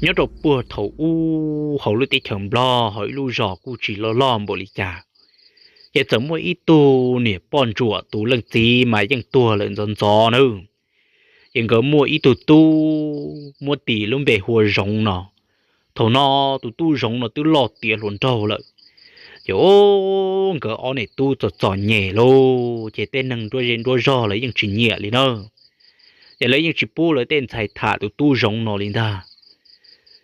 Nyob rau puag thaum ub hauv lub teb chaws Nplog hauv ib lub zos kuj tsis loj loj npaum li cas, ces txawm muaj ib tug niam poj ntsuam tus leej txiv mas yeej tuag lawm ntxov ntxov nawb. Ces nkawd muaj ib tug tub muab tis lub npe hu ua Zoov no. Thaum no tus tub Zoov no twb loj tiav hluas nraug lawm, ces nkawd ob niam tub txom txom nyem lauj, ces tej neeg nruab zej nruab zog lawv yeej tsis nyiam li na. Ces lawv yeej tsis pub lawv tej ntxhais tham tus tub Zoov no li ntag.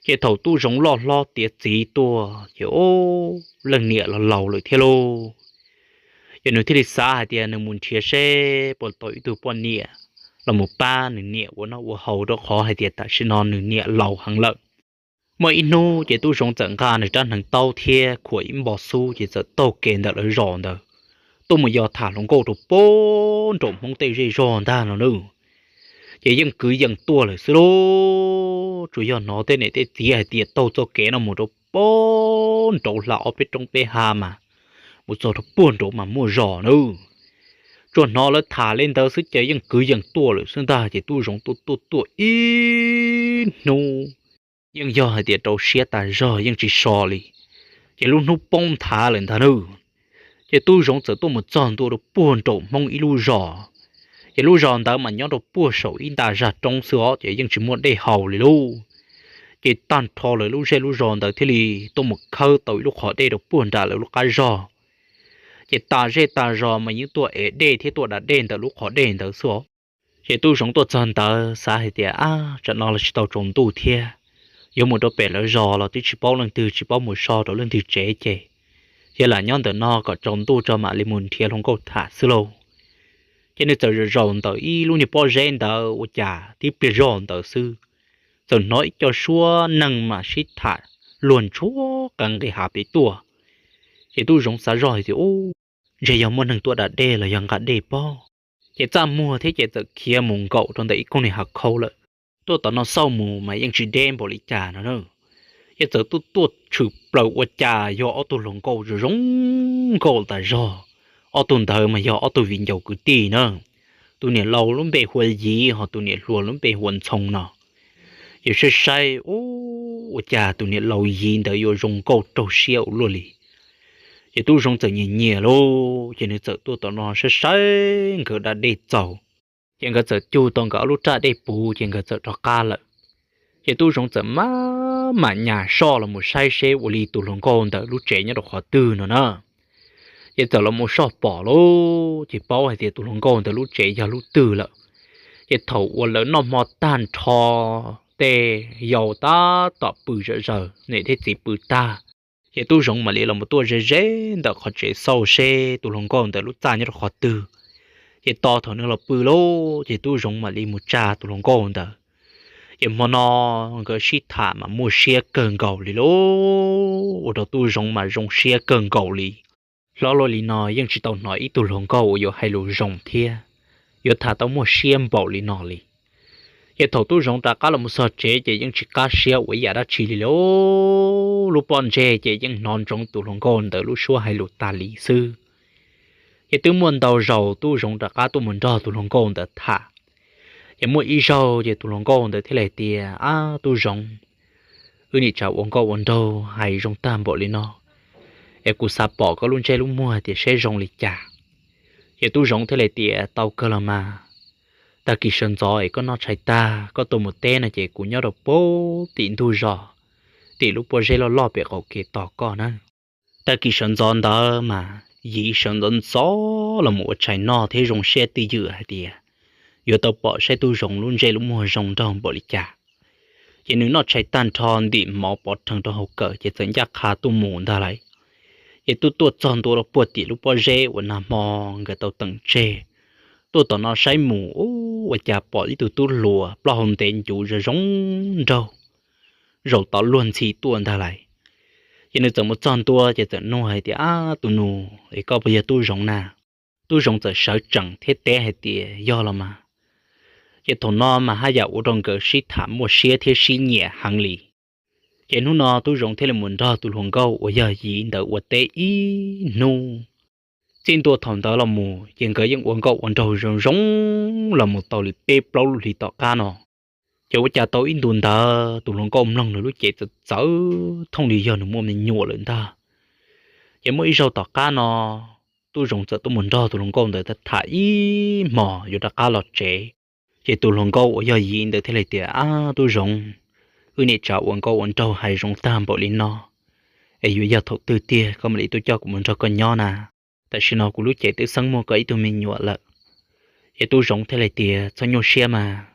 Ces thaum tub Zoov loj hlob tiav txiv tuaj ces leej niam los laus lawm thiab lauj, ces nws thiaj li xav hais tias nws mus nrhiav seb puas tau ib tug poj niam los mus pab nws niam ua noj ua haus, rau qhov hais tias tam sim no nws niam laus heev lawm. Muaj ib hnub ces tub Zoov txawm nqa nws rab hneev taub thiab khuam ib npo xub ces txawm taug kev ntawm lawv zos ntawd tuaj mus yos tham hluas nkauj rau puag nraum Hmoob tej zej zog ntag no nawb. Ces yeej kwv yees tuaj lawm xwb lauj, tsuas yog hnov tej niam tej txiv hais tias taug txoj kev no mus rau puag nraud hla ob peb roob peb hav mas mus txog rau puag nraud mas muaj zos nawb. Tsuas hnov lawv tham li ntawd xwb ces yeej kwv yees tuaj lawm xwb ntag. Ces tub Zoov tuaj tuaj tuaj ib hnub yeej yog hais tias rau siab tas zog yeej tsis so li, ces lub hnub poob nthav lawm ntag nawb. Ces tub Zoov txawm tuaj mus txog ntua rau puag nraum Hmoob ib lub zos, ces lub zos ntawd mas nyob rau puag saum ib nta zaj roob xwb os, ces yeej tsis muaj dej haus li lauj. Ces tag nrho lawv lub zej lub zos ntawd thiaj li tuaj mus khawb tau ib lub qhov dej rau puag nram lawv lub qab zos. Ces tas zej tas zos mas yeej tuaj ev dej thiab tuaj da dej ntawm lub qhov dej ntawd xwb os. Ces tub Zoov tuaj txog ntawd xav hais tias, ab, tsam no los tsis tau tsaus ntuj thiab, yuav mus rau pem lawv zos los twb tsis paub leej twg, tsis paub mus so rau leej twg tsev ces, ces lam nyob ntawm no kom tsaus ntuj tso mam li mus nrhiav hluas nkauj tham xwb lauj. Ces nws txawm zaum zaum ntawm ib lub niag pob zeb ntawd ua cas tib pliag zoj ntawd xwb, txawm hnov ib co suab neeg mas sib tham luag ntsuag qas nqis hav pem tuaj. Ces tub Zoov xav zoj hais tias, ub, ntshe yog muaj neeg tuaj da dej los yog nqa dej pob. Ces txaj muag thiab ces txawm khiav mus nkaum rau ntawm ib koog niag hav khau lawm. Tuaj tom no xauj mus mas yeej tsis deb npaum li cas no na. Ces txawm tuaj tuaj tshwm plaws ua cas yog ob tug hluas nkauj zoo zoo nkauj tas zog. Ob tug ntawd mas yog ob tug viv ncaus kwv tij na. Tus niam laus lub npe hu ua Yiv, ho tus niam hluas lub npe hu ua Ntxhoo no. Ces saib saib, ub, ua cas tus niam laus Yiv ntawd yuav zoo nkauj raug siab ua luaj li. Ces tub Zoov txawm nyiam nyiam lauj, ces nws txawm tuaj tom no saib saib nkawd da dej txaus. Ces nkawd txawm cug tau nkawd ob lub raj dej puv ces nkawd txawm rov qab lawm. Ces tub Zoov txawm mam mam nyas soj los mus saib seb ua li tus hluas nkauj ntawd lub tsev nyob rau qhov twg no na. Ces txawm los mus soj pom lauj, ces paub hais tias tus hluas nkauj ntawd lub tsev yog lub twg lawm. Ces thaum uas lawv noj hmo tag nrho, tej yau tab tom pw zom zaws, niam thiab txiv pw tag, ces tub Zoov mam li los mus tuaj ze ze ntawm qhov tsev xauj seb tus hluas nkauj ntawd lub txaj nyob rau qhov twg. Ces tos thaum nws los pw lauj, ces tub Zoov mam li mus tsa tus hluas nkauj ntawd. Ces hmo no nkawd sib tham mas muaj siab kawg nkaus li lauj, ua rau tub Zoov mas zoo siab kawg nkaus li. Hlob luaj li no yeej tsis tau hnov ib tug hluas nkauj uas yuav hais lus zoo thiab yuav tham tau muaj siab npaum li no li. Ces thaum tub Zoov rov qab los mus txog tsev ces yeej tsis qab siab ua ib yam dab tsi li lauj. Lub pob ntseg ces yeej hnov ntsoov tus hluas nkauj ntawd lub suab hais lus tas li xwb. Ces twb muaj ntau zaus tub Zoov rov qab tuaj mus nrog tus hluas nkauj ntawd tham. Ces muaj ib zaug ces tus hluas nkauj ntawd thiaj li hais tias, ab tub Zoov, wb nim tsam ua nkauj ua nraug hais zoo tag npaum li no, es kuv xav pom koj lub ntsej lub muag tias seb zoo li cas. Ces tub Zoov thiaj li tias, tau kawg los mas, tag kis sawv ntxov es koj noj tshais tag koj tuaj mus teb no ces kuv nyob rau puag tim ntug zos, tim lub pob zeb loj loj pem qaum kev tos koj na. Tag kis sawv ntxov ntawd mas Yiv sawv ntxov ntxov los mus ua tshais noj thiab zoo siab twj ywm hais tias yuav tau pom saib tub Zoov lub ntsej lub muag zoo nraug npaum li cas. Ces nws noj tshais tag nrho ntim mov pov rhees rau hauv kawm ces txawm ncaj qha tuaj mus ntag lauj. Ces tuaj tuaj txog ntua rau puag tim lub pob zeb uas nag hmo nkawd tau teem tseg, tuaj tom no saib mus, ua cas pom ib tug tub hluas plaub hau ntev ncuv zoo zoo nraug zaum tod luag ntxhi tuaj ntag lauj. Ces nws txawm mus txog ntua ces txawm nug hais tias, ab tus nus, es koj puas yog tub Zoov na? Tub Zoov txawm sawv tsees thiab teb hais tias, yog los mas. Ces thaum no mas haj yam ua rau nkawd sib tham muaj siab thiab sib nyiam heev li. Ces hnub no tub Zoov thiaj li mus nrog tus hluas nkauj uas yog Yiv ntawd ua teb ib hnub. Txij ntua thaum ntawd los mus ces nkawd yeej ua nkauj ua nraug zoo zoo los mus tau li peb plaub lub hlis tom qab no. Ces ua cas tau ib ntus ntawd tus hluas nkauj mloog nws lub cev txawv txawv thooj li yog nws muaj me nyuam lawm ntag. Ces muaj ib zaug tom qab no, tub zoov txawm tuaj mus nrog tus hluas nkauj ntawd tham ib hmos yuav rov qab los tsev. Ces tus hluas nkauj uas yog Yim ntawd thiaj li tias, Ab tub zoov, wb niam tsav ua nkauj ua nraug hais zoo tag npaum li no, es yuav yog thaum twg tiag koj mam li tuaj coj kuv mus nrog koj nyob na? Tam sim no kuv lub cev twb xeeb muaj koj ib tug me nyuam lawm. Ces tub zoov thiaj li tias, Txhob nyuaj siab mas,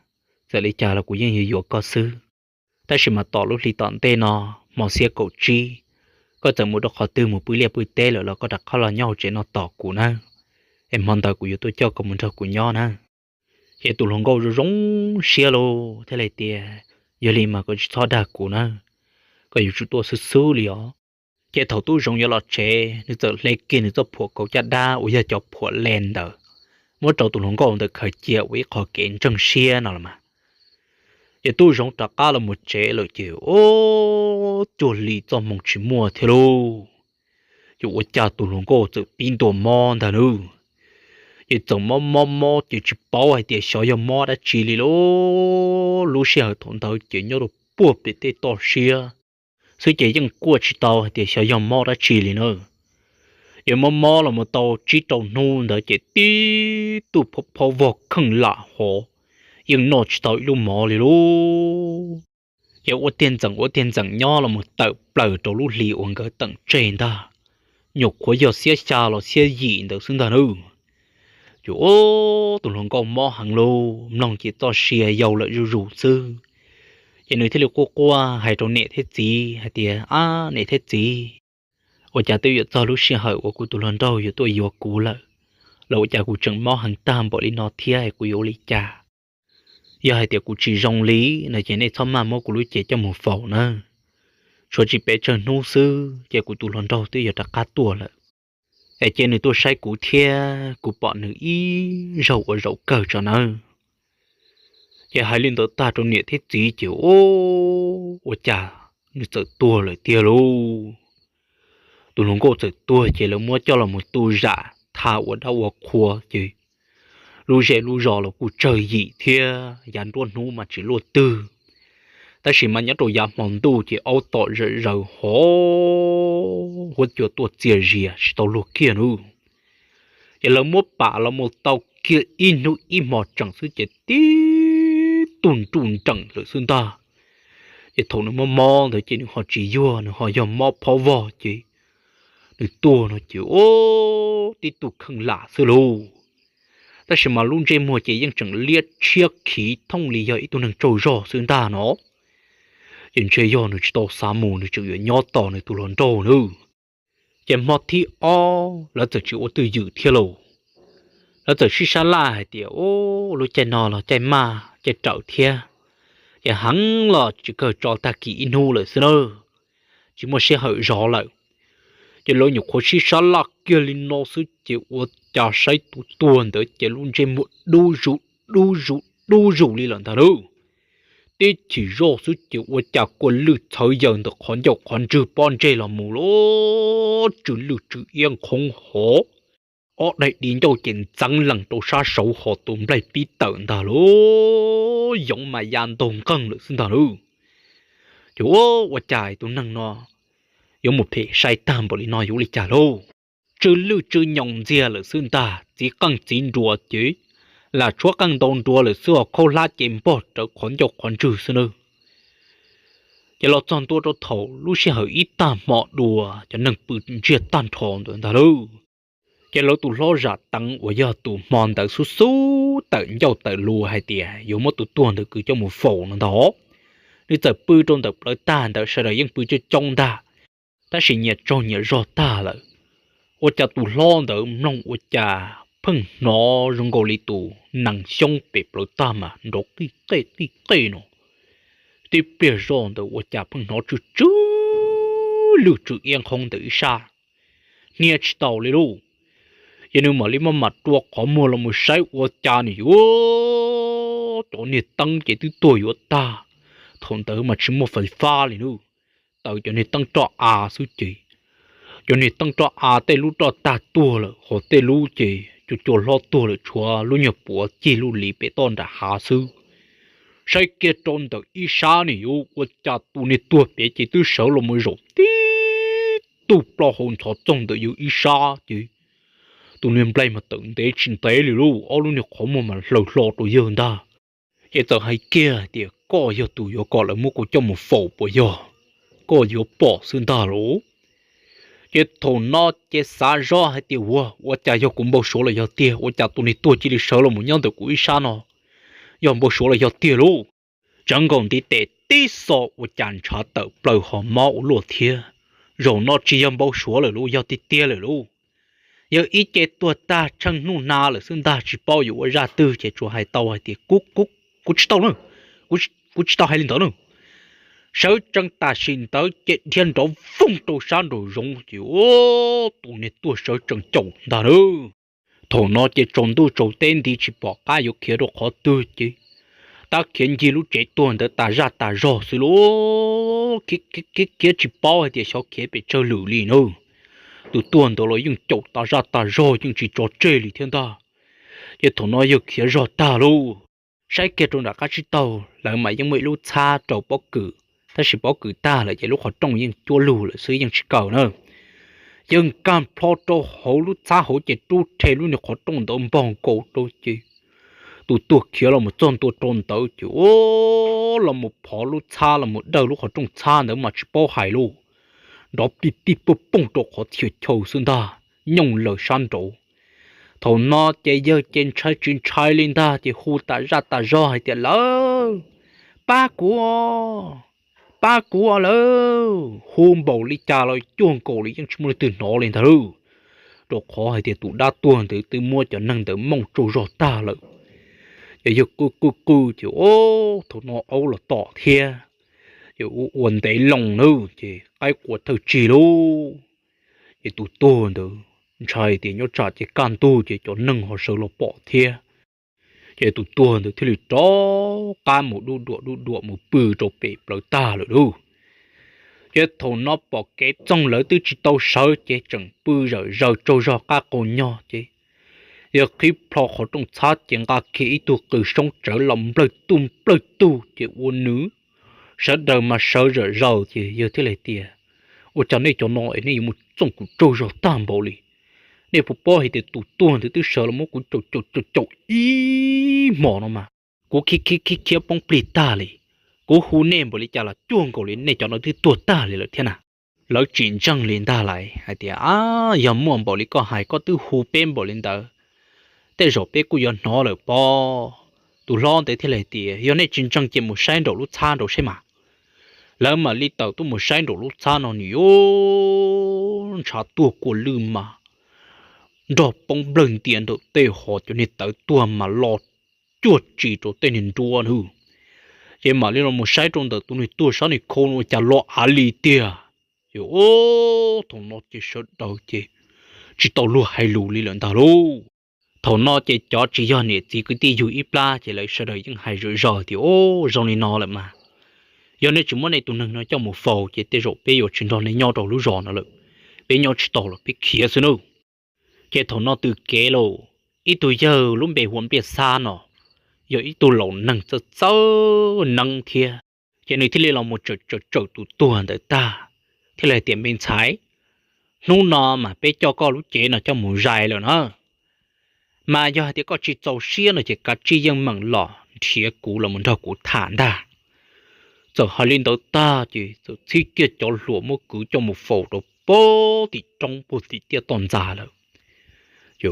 txawm li cas los kuv yeej yuav yuav koj xwb. Tab sis mas tom lub hli tom ntej no, hmo xiab kaum tsib, koj txawm mus rau qhov twg mus pw liaj pw teb lawm los koj rov qab los nyob hauv tsev no tos kuv nawb, es hmo ntawd kuv yuav tuaj coj koj mus nrog kuv nyob nawb. Ces tus hluas nkauj zoo zoo siab lauj thiaj li tias, Yog li mas koj tsis txhob dag kuv nawb, koj yuav tsum tuaj xwb xwb li os. Ces thaum tub zoov yuav los tsev, nws txawm hle kiag nws txoj phuam kaus caj dab uas yog cov phuam le ntawd, muab rau tus hluas nkauj ntawd khaws cia ua ib qho kev ntseeg siab no los mas. Ces tub zoov rov qab los mus tsev lawm ces, o, cuag li txoj hmoo tsis muaj thiab lauj. Ces ua cas tus hluas nkauj txawm pib ntuas mob ntag nawb. Ces txawm mob mob mob ces tsis paub hais tias xyov yog mob dab tsi li lauj. Lub sij hawm thaum ntawd ces nyob rau puag pem tej toj siab xwb ces yeej kuaj tsis tau hais tias xyov yog mob dab tsi li na. Ces mob mob los mus tau tsib rau hnub ntawd ces tib tug phob phob vog kheej lam hov, yeej noj tsis tau ib lub mov li lauj. Ces ua tiag ntxeem ua tiag ntxeem nyob los mus tawm plaws rau lub hli uas nkawd teem tseg ntag, nyuam qhuav yog xiab xya los xiab yim ntawd xwb ntag nawb. Ces tus hluas nkauj mob heev lauj, mloog ces txoj sia yau lawm zuj zus xwb. Ces nws thiaj li quaj quaj hais rau niam thiab txiv hais tias, Ab niam thiab txiv, ua cas twb yuav txog lub sij hawm uas kuv tus hluas nraug yuav tuaj yuav kuv lawm, los ua cas kuv tseem mob heev tag npaum li no thiab es kuv yuav ua li cas? Yog hais tias kuv tsis zoo li no ces nej txhob maj muab kuv lub cev coj mus faus nawb. Tshuav tsis pes tsawg hnub xwb ces kuv tus hluas nraug twb yuav rov qab tuaj lawm. Es cia nws tuaj saib kuv thiab kuv pom nws ib zaug ua zaum kawg tso nawb. Ces hais li ntawd tag rau niam thiab txiv ces, o, ua cas nws txawm tuag lawm tiag lauj. Tus hluas nkauj txawm tuag ces lawv muab coj los mus tu zam tha ua dab ua qhua ces lub zej lub zos los kuj tsawg yim thiab yav nruab hnub mas tsis luaj twg. Tab sis mas nyob rau yav hmo ntuj ces aub tom zom zaws hov, huab cua tuaj txias zias tsis tau luag kiag nawb. Ces lawv muab pam los mus tau kiag ib hnub ib hmo tseem xwb ces tib tug nruj nreem lawm xwb ntag. Ces thaum nws mob mob ntawd ces nws ho tsis yuag, nws ho yog mob phob vog ces nws tuag no ces, o, tib tug kheej lam xwb lauj. Tab sis mas lub ntsej muag ces yeej tseem liab tshiab khiv thooj li yog ib tug neeg tsaug zog xwb ntag no. Ces ntshe yog nws tsis tau xav mus, nws tseem yuav nyob tos nws tus hluas nraug nawb. Ces hmo thib ob lawv txawm tsis ua twj ywm thiab lauj. Lawv txawm sib sab laj hais tias, u, lub caij no los caij maj caij rawm thiab, ces heev los tsis kawg tso tag kis ib hnub lawm xwb nawb, tsis muaj sij hawm zov lawm. Ces lawv nyuam qhuav sib sab laj kiag li no xwb ces ua cas saib tus tuag ntawd ces lub ntsej muag dub zus dub zus dub zus li lawm ntag lauj. Tib chim zoj xwb ces ua cas kua lwj txhawv yaws ntawm qhov ncauj qhov ntswg pob ntseg los mus lawm, tsw lwj tsw iab nqhoob hov. Ob daim di ncauj ces ntxeev lees rau sab saud ho tus nplaig pib tawm ntag lauj, yoov mas ya ntaug nqeeg lawm xwb ntag lauj. Ces ua cas tus neeg no yuav mus phem sai tag npaum li no yuav ua li cas lauj? Tsw lwj tsw nyoos ntxiag lawm xwb ntag, txiv qeej txiv nruas ces lam tshuab qeej ntau nruas lawm xwb os, khaub hlab ces npog rawv qhov ncauj qhov ntswg xwb nawb. Ces los txog ntua rau thaum lub sij hawm ib tag hmo dua cov neeg pw ntsiag tag nrho ntawd ntag lauj. Ces lawv tus hlob Zam Teev uas yog tus hmo ntawd xub xub tawm ncauj tawm lus hais tias yuav muab tus tuag ntawd kwv coj mus faus no ntag, nws txawm pw rau ntawm plawv tag ntawd, sawv daws yeej pw coob coob ntag, tab sis nyias tsaug nyias zog tag lawm. Ua cas tus hlob ntawd mloog ua cas pheej hnov zoo nkaus li tus nees xyoob pem plawv tag mas nrov qij qej qij qej no. Tib pliag zoj ntawd ua cas pheej hnov tsw tsw lwj tsw iab nqhoob ntawm ib sab, hnia tsis taus li lauj. Ces nws mam li maj mam rua qhov muag los mus saib ua cas nws yuav, cov niag teeb ces twb tuag yuav tag. Thaum ntawd mas tsis muaj fais fab li nawb, taws cov niag teeb roj av xwb ces cov niag teeb roj av tej lub roj tag tuag lawm, ho tej lub ces cua cua hlob tuag lawm, tshuav lub nyuag puav cig lub li pem toj nram hav xwb. Saib kiag rau ntawm ib sab ne, yuav ua cas tus niag tuag pem ces twb sawv los mus zaum tib tug plaub hau ntxhov txoog ntawm yawg ib sab ces tus niag nplaig mas tawm ntev tsis ntev li lauj, ob lub niag qhov muag mas hlaws hlo rau yawg ntag. Ces txawm hais kiag tias, koj yog tus yuav kom lawv muab kuv coj mus faus puas yog? Koj yuav pom xwb ntag lauj. Ces thaum no ces xav zoj hais tias, ua, ua cas yog kuv npau suav los yog tiag, ua cas tus niag tuag cia li sawv los mus nyob ntawm kuv ib sab no, yog npau suav los yog tiag lauj. Tsawv nkaus ntiv tes tib xo ua cas ntshav tawm plaws ho mob ua luaj thiab. Zaum no tsis yog npau suav lawm lauj, yog tiag tiag lawm lauj. Yawg ib ce tuag tag tsheej hnub hna lawm xwb ntag, tsis paub yuav ua zaj twg ces tsuas hais tau hais tias, kuv, kuv tsis tau na, kuv tsis tau hais li ntawd na. Sawv tsees tam sim ntawd ces dhia nrov voog rau sab nraum zoov ces tus niag tuag sawv tsees caum ntag na. Thaum no ces tsaus ntuj tsaus teb nti tsis pom qab yuav khiav rau qhov twg ces tab khiav ncig lub tsev tuag ntawd tas zaj tas zog xwb lauj. Khiav khiav tsis paub hais tias xyov khiav pes tsawg lwm li na. Tus tuag ntawd los yeej caum tas zaj tas zog yeej tsis tso tseg li thiab ntag. Ces thaum no yawg khiav zog tag lauj, saib kiag rau nram qab tsib taug lawv mas yeej muaj ib lub txhab rau pob kws, tab sis pob kws tag lawm ces lub qhov rooj yeej cuab lug lawm xwb yeej tsis kaw na. Yawg nkag plho rau hauv lub txhab hauv ces rub rhe lub niag qhov rooj ntawd npog nkaus rau ces tus tuag khiav los mus txog ntua rau ntawd ces los mus phov lub txhab los mus dawj lub qhov rooj txhab ntawd mas tsis paub hais lauj, nrov plig plig pog pooj rau qhov txhia chaw xwb ntag, nyooj lawm sab nraud. Thaum no ces yawg ces ntshai tsis ntshai li ntag ces hu tas zaj tas zog hais tias, lawv, pab kuv, pab kuv lawv, hu npaum li cas los cuag nkaus li yeej tsis muaj leej twg hnov li ntag lauj, rau qhov hais tias tus dab tuag ntawd twb muab cov neeg ntawd mooj tsaug zog tag lawm. Ces yawg qw qw qw ces thaum no aub los tom thiab, ces ua ua ntev loo na, ces qaib qua thawj tsig lauj. Ces tus tuag ntawd ntshai tias nyob tsam ces kaj ntug ces cov neeg ho sawv los pom thiab. Ces tus tuag ntawd thiaj li rov qab mus dub duam dub duam mus pw rau pem plawv tag lawm lauj. Ces thaum no pom kev txoog lawv twb tsis tau sawv ces tseem pw zawm zaws tsaug zog qab qau nyo ces yawg qhib plho qhov rooj txhab ces nqa kiag ib tug qws soob tsawv los nplawg tuj nplawg tuj ces ua nws, sawv daws mas sawv zawm zaws ces yawg thiaj li tias, ua cas nej cov no es nej yuav mus txoog kuv tsaug zog tag npaum li? Nej puas paub hais tias tus tuag ntawd twb sawv los muab kuv caum caum caum caum ib hmos no mas kuv khiav khiav khiav khiav poob plig tag li. Kuv hu nej npaum li cas los cuag nkaus li nej cov no twb tuag tag li lawm thiab na. Lawv tsis ntseeg li ntag lauj, hais tias, a, yog muaj npaum li koj hais, koj twb hu peb npaum li ntawd, tej zaum peb kuj yuav hnov lawm pob. Tus hlob ntawd thiaj li tias, yog nej tsis ntseeg ces mus saib nraum lub txhab nraud seb mas. Lawv mam li tawm tuaj mus saib nraum lub txhab no nws yuav ntshav tuag kua lwj mas nrog poob nplawg ntia nraum tej hos cov niag tawv tuag mas lo cuag tsis rau tej niag nruab na. Ces mam li los mus saib rau ntawm tus niag tuag sab niag khau no ua cas lo av li tiag. Ces thaum no ces sawv daws ces tsis tau luag hais lus li lawm ntag lauj. Thaum no ces cov tsis yog niam txiv kwv tij yug ib plab ces lawv sawv daws yeej hais zom zaws tias, o, zoo li no lawm mas, yog nej tsis muab nej tus neeg no coj mus faus ces tej zaum peb yuav tsis nrog nej nyob rau lub zos no lawm, peb nyob tsis tau los peb khiav xwb nawb. Ces thaum no tws kev lauj, ib tug yawg lub npe hu ua Npliaj Xab no, yog ib tug laus neeg txawj txawj neeb thiab, ces nws thiaj li los mus tsawm tsawm tsawm tus tuag ntawd tag, thiaj li hais tias, me ntxhais, hnub no mas peb coj koj lub cev no coj mus zais lawm na, mas yog hais tias koj tsis txaus siab no ces kav tsij yeej meem los nrhiav kuv los mus nrog kuv tham ntag. Txawm hais li ntawd tag ces txawm txhib kiag cov hluas muab kwv coj mus faus rau pem tim roob puag tim tiaj toj ntxas lawm. Ces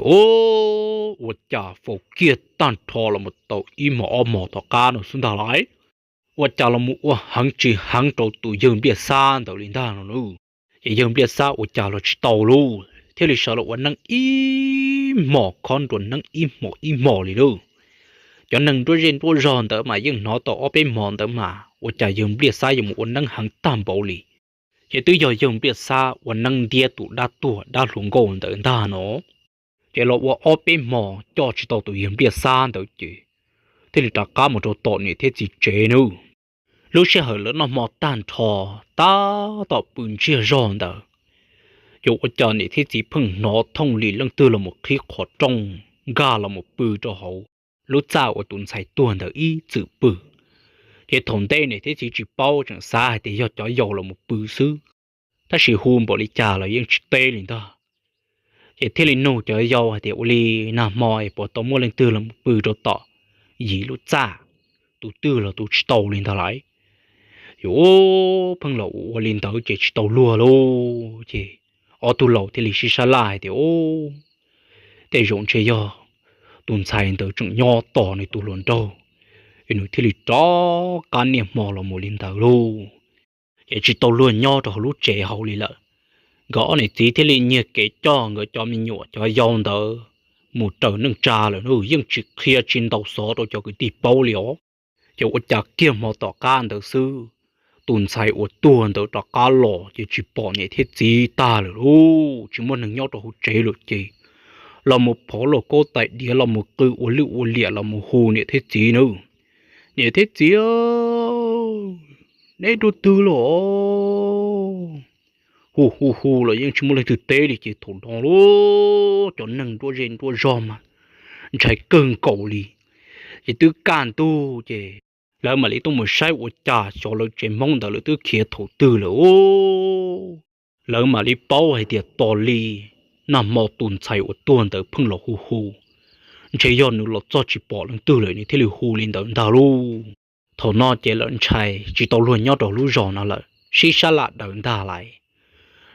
ua cas faus kiag tag nrho los mus tau ib hmos ob hmos tom qab no xwb ntag lauj, ua cas los mus ua heev tsis heev rau tus yawg Npliaj Xab ntawd li ntag no lauj. Ces yawg Npliaj Xab ua cas los tsis tau lauj, thiaj li sawv los ua neeb ib hmos khob nruas neeb ib hmos ib hmos li lauj. Cov neeg nruab zej nruab zog ntawd mas yeej hnov tau ob peb hmos ntawd mas ua cas yawg Npliaj Xab yuav mus ua neeb heev tag npaum li. Ces twb yog yawg Npliaj Xab ua neeb ntiab tus dab tuag dab hluas nkauj ntawd ntag no. Ces los ua ob peb hmos coj tsis tau tus yawg Npliaj Xab ntawd ces thiaj li rov qab mus rau tom niam thiab txiv tsev nawb. Lub sij hawm lawv noj hmo tag nrho, tab tom pw ntsiag zog ntawd, ces ua cas niam thiab txiv pheej hnov thooj li leej twg los mus qhib qhov rooj nkag los mus pw rau hauv lub txaj uas tus ntxhais tuag ntawd ib txwm pw. Ces thaum ntej niam thiab txiv tsis paub, tseem xav hais tias yog cov yau los mus pw xwb, tab sis hu npaum li cas los yeej tsis teb li ntag. Ces thiaj li nug cov yau hais tias, ua li nag hmo es puas tau muaj leej twg los mus pw rau tom yim lub txaj, tus twg los tus tsis tau li ntag lauj? Yuav pheej los ua li ntawd ces tsis tau luag lauj. Ces ob tug laus thiaj li sib sab laj hais tias, u, tej zaum ntshe yog tus ntxhais ntawd tseem nyob tos nws tus hluas nraug, es nws thiaj li rov qab niaj hmo los mus li ntawd lauj. Ces tsis tau luag nyob rau hauv lub tsev hauv li lawm. Nkawd ob niam txiv thiaj li nyiag kev coj nkawd cov me nyuam cov yau ntawd mus raws neej tsa lawm, yeej tsis qhia tsis ntaus xov rau cov kwv tij paub li os. Ces ua cas kiag hmo tom qab ntawd xwb, tus ntxhais uas tuag ntawd rov qab los ces tsis pom niam thiab txiv tag lawm lauj. Tsis muaj neeg nyob rau hauv tsev lawm ces los mus phov lauj kaub tais diav, los mus qw ua lwj ua liam, los mus hu niam thiab txiv na, niam thiab txiv, neb dua twg los? Hu hu hu los yeej tsis muaj leej twg teb li. Ces thaum no lauj, cov neeg nruab zej nruab zog mas ntshai kawg nkaus li. Ces twb kaj ntug ces lawv mam li tuaj mus saib ua cas xyov lawv tsev Hmoob ntawd lawv twb khiav thaum twg lawm. Lawv mam li paub hais tias tos li nag hmo tus ntxhais uas tuag ntawd pheej los hu hu, ntshe yog nws los txog tsis pom leej twg lawm nws thiaj li hu li ntawd ntag lauj. Thaum no ces lawv ntshai tsis tau luag nyob rau lub zos no lawm, sib sab laj daws ntag lauj.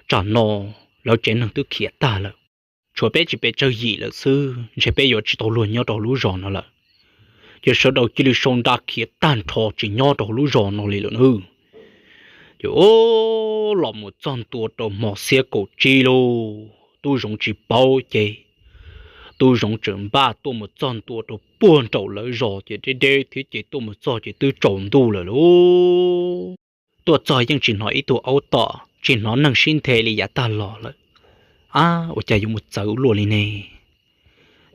Tsam no lawv tsev neeg twb khiav tag lawm, tshuav peb tsis pes tsawg yim lawm xwb, ntshe peb yuav tsis tau luag nyob rau lub zos no lawm. Ces sawv daws cia li sau nra khiav tag nrho tsis nyob rau lub zos no li lawm na. Ces los mus txog ntua rau hmo xiab kaum tsib lauj, tub Zoov tsis paub ces tub Zoov tseem npaj tuaj mus txog ntua rau puag nraum lawv zos ces deb deb thiab ces tuaj mus txog ces twb tsaus ntuj lawm lauj. Tuaj txog yeej tsis hnov ib tug aub tom, tsis hnov neeg sib nthe li yav tag los lawm. Ab, ua cas yuav mus txawv luaj li ne?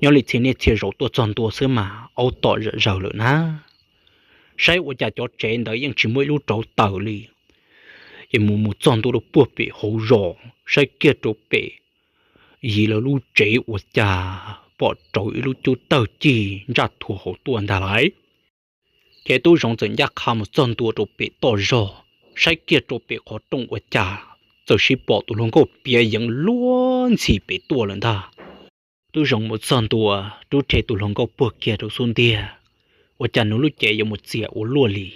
Nyob li txhia niaj txhia zaus tuaj txog ntua xwb mas aub tom zom zaws lawm na. Saib ua cas cov tsev ntawd yeej tsis muaj ib lub rauv taws li. Ces mus mus txog ntua rau puag pem hauv zos, saib kiag rau pem yim lawv lub tsev ua cas pom rauv ib lub cub tawg cig ntsaj thuav hauv tuaj ntag lauj. Ces tub Zoov txawm ncaj qha mus txog ntua rau pem toj zog, saib kiag rau pem qhov rooj ua cas txawm sib pom tus hluas nkauj piav yeev luag ntxhi pem tuaj lawm ntag. Tub Zoov mus txog ntua rub rhe tus hluas nkauj puag kiag rau xub ntiag, ua cas nws lub cev yuav mus txias ua luaj li.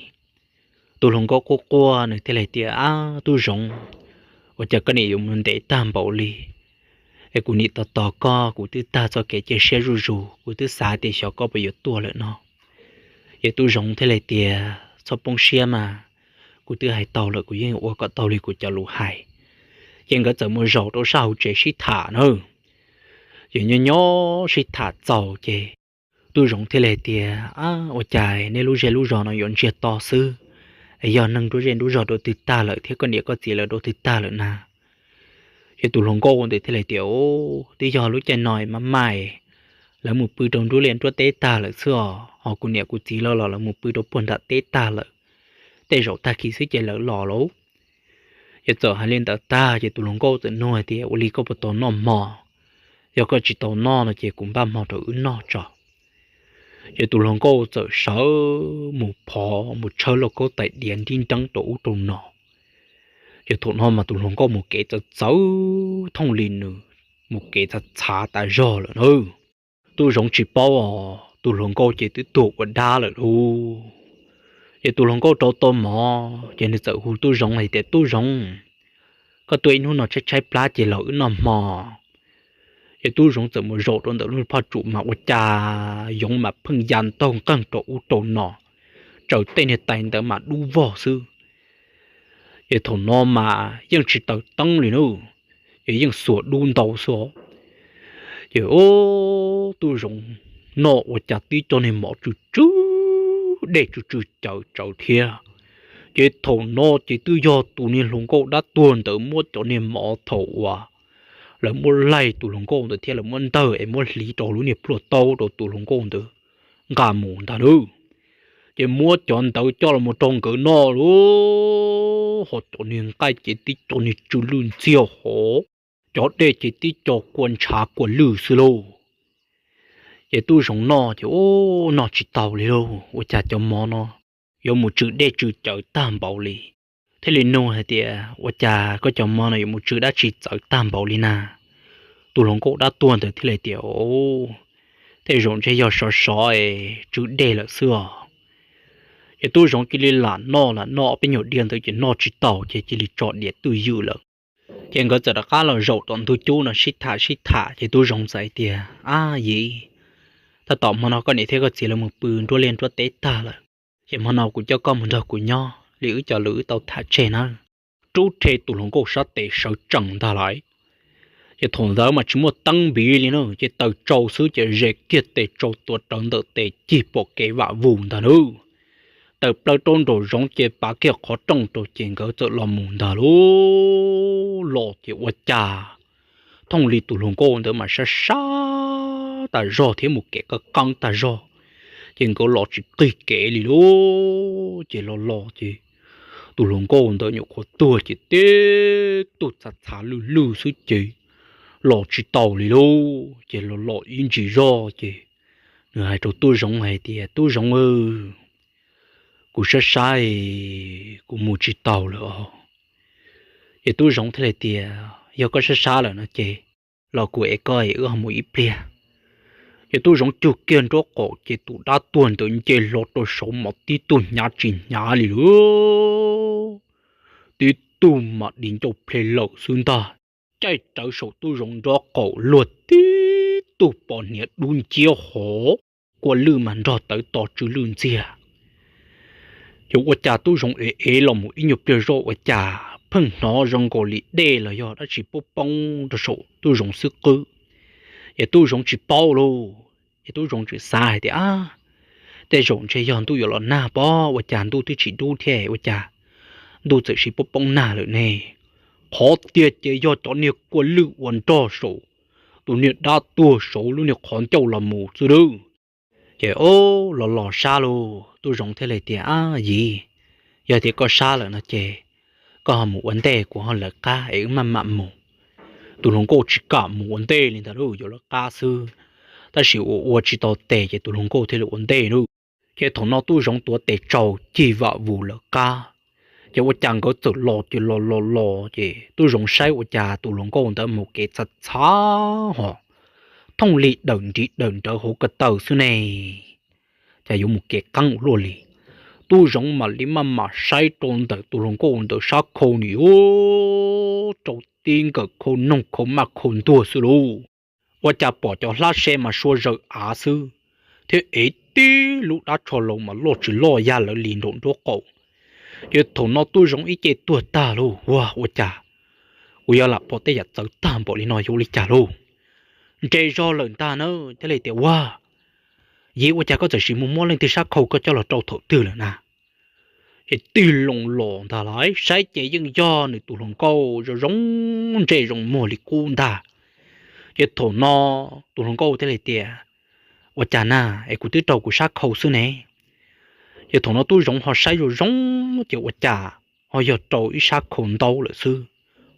Tus hluas nkauj quaj quaj nws thiaj li tias, ab tub Zoov, ua cas koj niam yuav mus ntev tag npaum li? Es kuv niam tos tos koj kuv twb tag txoj kev cia siab zuj zus, kuv twb xav tias xyov koj puas yuav tuaj lawm no. Ces tub Zoov thiaj li tias, txhob poob siab mas, kuv twb hais tau lawm kuv yeej yuav ua kom tau li kuv cov lus hais. Ces nkawd txawm mus zaum rau sab hauv tsev sib tham na. Ces nyob nyob sib tham txaus ces tub Zoov thiaj li tias, ab ua cas nej lub zej lub zos no yuav ntsiag to xwb, es yog neeg nruab zej nruab zog dua twg tag lawm thiab koj niam koj txiv lawv dua twg tag lawm na? Ces tus hluas nkauj ntawd thiaj li tias, twb yog lub caij no maj maj, lawv mus pw rau nruab liaj nruab teb tag lawm xwb os, ho kuv niam kuv txiv lawv los lawv mus pw rau puag nram teb tag lawm, tej zaum tag kis xwb ces lawv los lauj. Ces txawm hais li ntawd tag ces tus hluas nkauj txawm nug hais tias, ua li koj puas tau noj hmo? Yog koj tsis tau noj no ces kuv npaj hmo rau wb noj tso. Ces tus hluas nkauj txawm sawv mus phov mus tshawb lauj kaub tais diav nrib nreeb rau ub rau no. Ces thaum no mas tus hluas nkauj mus kev txawv txawv thooj li nws, mus kev txhav txhav tas zog lawm na. Tub Zoov tsis paub os, tus hluas nkauj ces twb tuag ua dab lawm lauj. Ces tus hluas nkauj rau tau mov ces nws txawm hu tub Zoov hais tias, tub Zoov, koj tuaj ib hnub no tshaib tshaib plab ces los wb noj hmo. Ces tub Zoov txawm mus zaum rau ntawm lub phaj tsum mas ua cas yoov mas pheej ya ntaug nqeeg rau ub rau no, tsaws tej niag tais ntawd mas dub vog xwb. Ces thaum no mas yeej tsis taws teeb li na, ces yeej xuas dub ntau xwb. Ces tub Zoov noj ua cas tib co niag mov tsw tsw, dej tsw tsw caws tsawv thiab. Ces thaum no ces twb yog tus niag hluas nkauj dab tuag ntawd muab cov niag mov thaum uas lawv muab laig tus hluas nkauj ntawd thiab lawv muab ntawg es muab hliv rau lub niag plhuaj taub rau tus hluas nkauj ntawd nqa mus ntag na. Ces muab cov ntawd coj los rau nkawd noj lauj, ho cov niag nqaij ces tib co niag tsw lwj ntxiag hov, cov dej ces tib co kua ntshav kua lwj xwb lauj. Ces tub Zoov noj ces ub, noj tsis tau li lauj, ua cas cov mov no yuav mus tsw dej tsw cawv tag npaum li. Thiaj li nug hais tias, Ua cas koj cov hmo no yuav mus tsw dab tsi txawv tag npaum li na? Tus hluas nkauj dab tuag ntawd thiaj li tias, Tej zaum ntshe yog sov sov es tsw dej lawm xwb os. Ces tub zoov cia li lam noj lam noj ob peb nyuag diav ntawd ces noj tsis taus ces cia li tso diav twj ywm lawm. Ces nkawd txawm rov qab los zaum tom ntug cub no sib tham sib tham ces tub zoov txawm hais tias, Ab yim, tab tom hmo no koj niam thiab koj txiv lawv mus pw nruab liaj nruab teb tag lawm, ces hmo no kuv coj koj mus nrog kuv nyob li wb cov lus wb tau tham tseg na. Rub rhe tus hluas nkauj sab tes sawv tsees ntag lauj. Ces thaum ntawd mas tsis muaj teeb npiv li na, ces taws tsau xwb ces ze kiag tes tsau tuav rawv ntawm tes cig pom kev vam vus ntag nawb. Tawm plaws rau nraum zoov ces pav kiag qhov rooj rau ces nkawd txawm los mus ntag lauj. Los ces ua cas thooj li tus hluas nkauj ntawd mas sab sab tas zog thiab mus kev qeeb qeeb tas zog, ces nkawd los tsis qig kev li lauj. Ces los los ces tus hluas nkauj ntawd nyuam qhuav tuag ces tib tug txhav txhav lwj lwj xwb ces los tsis taus li lauj. Ces los los ib ntsis zog ces nws hais rau tub zoov hais tias, Tub zoov, kuv sab sab, kuv mus tsis taus lawm os. Ces tub zoov thiaj li tias, Yog koj sab sab lawm no ces los kuv ev koj es wb ho mus ib pliag. Ces tub zoov cug kiag nraub qaum ces tus dab tuag ntawd nce hlo rau saud mas tib tug hnyav tsis hnyav li lauj, tib tug mas di ncauj ple lawm xwb ntag. Caij rawv saum tub zoov nraub qaum luag tib tug pos hniav dub nciab hov, kua lwj mas nrog tawv to tsw lwj ntxiag. Ces ua cas tub zoov ev ev los mus ib nyuag pliag zoj ua cas pheej hnov zoo nkaus li dej los yog dab tsi poob poob rau saum tub zoov xwb qwb. Ces tub zoov tsis paub lauj, ces tub zoov tseem xav hais tias, Ab, tej zaum ntshe yog ntuj yuav los nag pob, ua cas ntuj twb tsis dub thiab ua cas ntuj txawm sis poob poob nag lawm ne? Qhov tiag ces yog cov niag kua lwj uas nrog saum tus niag dab tuag saud lub niag qhov ncauj los mus xwb lauj. Ces o, los los sab lauj, tub zoov thiaj li tias, Ab yim, yog tias koj sab lawm no ces koj ho mus ua ntej, kuv ho lawv qab es wb maj mam mus. Tus hluas nkauj tsis kam mus ua ntej li ntag lauj, yuav lawv qab xwb. Tab sis ua ua tsis tau tes ces tus hluas nkauj thiaj li ua ntej lauj. Ces thaum no tub zoov tuav tes tsau cig vam vus lawv qab. Ces ua cas nkawd txawm los ces los los los ces tub zoov saib ua cas tus hluas nkauj ntawd mus kev txhav txhav hos, thooj li dawm nriv dawm nrawv hauv ko taw xwb ne, cas yuav mus kev qeeb ua luaj li. Tub zoov mam li maj mam saib rau ntawm tus hluas nkauj ntawd sab khau nws yuav rau tib nkawm khau noog khau maj khau ntuag xwb lauj. Ua cas pom cov hlab se mas sua zawm av xwb, thiab ev tib lub dab tsho laus mas loj tsis loj yam lawv li nraum nraub qaum. Ces thaum no tub zoov ib ce tuag tag lauj, ua ua cas kuv yuav lam pom tej yam txawv tag npaum li no yuav li cas lauj? Nres zog lawm ntag na, thiaj li tias, Ua, yim, ua cas koj txawm sis mus muab leej twg sab khau koj coj los rau thaum twg lawm na? Ces tig loo los ntag lauj, saib ces yeej yog nws tus hluas nkauj zoo zoo ntsej zoo muag li qub ntag. Ces thaum no tus hluas nkauj thiaj li tias, Ua cas na, es kuv twb rau kuv sab khau xwb ne. Ces thaum no tub zoov ho saib zoo zoo ces ua cas ho yog rau ib sab khau ntaub lawm xwb,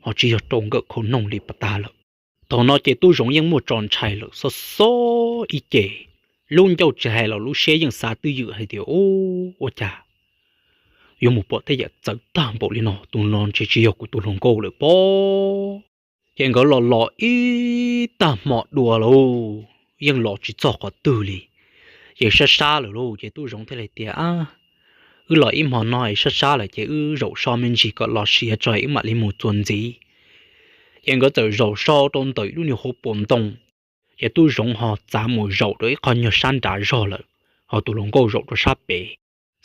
ho tsis yog rau nkawm khau noog li pas tag lawm. Thaum no ces tub zoov yeej muaj tso ntshai lawm, xob xob ib ce, lub ncauj tsis hais los lub siab yeej xav twj ywm hais tias, Ua cas yuav mus pom tej yam txawv tag npaum li no, tus no ntshe tsis yog kuv tus hluas nkauj lawm pob. Ces nkawd los los ib tag hmo dua lauj, yeej los tsis txog qhov twg li. Ces sab sab lawm lauj, ces tub zoov thiaj li tias, Wb los ib hmo no es sab sab lawm ces wb zaum so me ntsis kom los siav tso wb mam li mus txuas ntxiv. Ces nkawd txawm zaum so rau ntawm lub niag hauv paus ntoo. Ces tub zoov ho txav mus zaum rau ib qho nyuag sab nrad zog lawm, ho tus hluas nkauj zaum rau sab pem.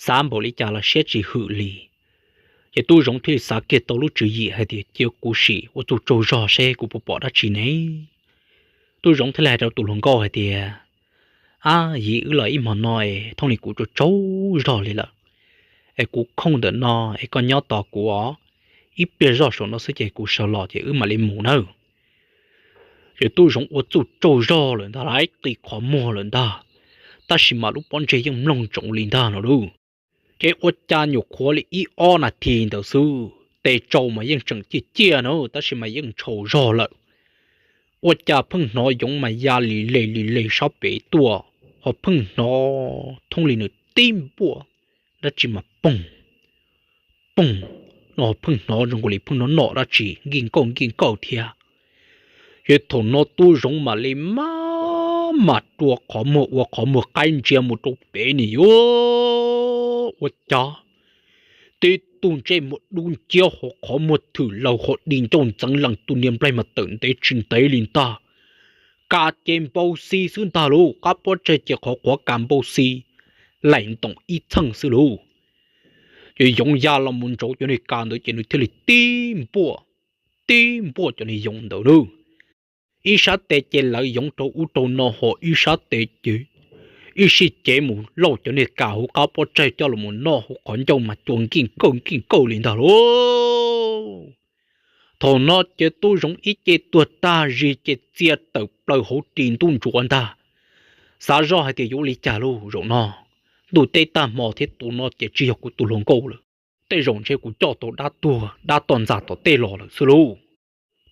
Xav npaum li cas los siab tsis hwm li. Ces tub zoov thiaj li xav kiag tau lub tswv yim hais tias, Cia kuv sim ua txuj tsaug zog seb kuv puas pom dab tsi ne. Tub zoov thiaj li hais rau tus hluas nkauj hais tias, Ab yim, wb los ib hmo no es thooj li kuv tsaug tsaug zog li lawm, es kuv khooj ntawm no es koj nyob tos kuv os, ib pliag zoj saum no xwb ces kuv sawv los ces wb mam li mus nawb. Ces tub zoov ua txuj tsaug zog lawm ntag lauj, qis qhov muag lawm ntag, tab sis mas lub pob ntseg yeej mloog ntsoov li ntag no lauj. Ces ua cas nyuam qhuav li ib ob nas this ntawd xwb, tes tsau mas yeej tseem ciaj ciaj na tab sis mas yeej ntshau zog lawm. Ua cas pheej hnov yoov mas ya li le li le sab pem tuaj, ho pheej hnov thooj li nws tib npuaj dab tsi mas poog, poog, no pheej hnov zoo nkaus li pheej noj noj dab tsi nkij nkauj nkij nkauj thiab. Ces thaum no tub zoov mam li maj mam rua qhov muag ua qhov muag qaib ntsia mus rau pem ni yuav ua cas tib tug ntsej muag dub nciab ho qhov muag thwm laug ho di ncauj ntxeev lees tus niag nplaig mas tawm ntev tsis ntev li ntag. Kas ces npau xi xwb ntag lauj, qab pob tsaig ces qhov quav kas npau xi laim ntoom ib txheej xwb lauj. Ces yoov ya los mus ntsauv cov niag kas ntawd ces nws thiaj li tib npuaj, tib npuaj cov niag yoov ntawd lauj. Ib sab tes ces lawv yoov rau ub rau no ho ib sab tes ces ib sij cev mus lauj cov niag kas hauv qab pob tsaig coj los noj hauv qhov ncauj mas cua nkij nkawj nkij nkawj li ntag lauj. Thaum no ces tub zoov ib ce tuag tag zis ces txia tawm plaws hauv ris ntuj ntsuav ntag. Xav zoj hais tias yuav li cas lauj, zaum no ntuj teb tag hmo thiab tus no ces tsis yog kuv tus hluas nkauj lawm. Tej zaum ntshe kuv coj tau dab tuag dab toj ntxas tom tej los lawm xwb lauj.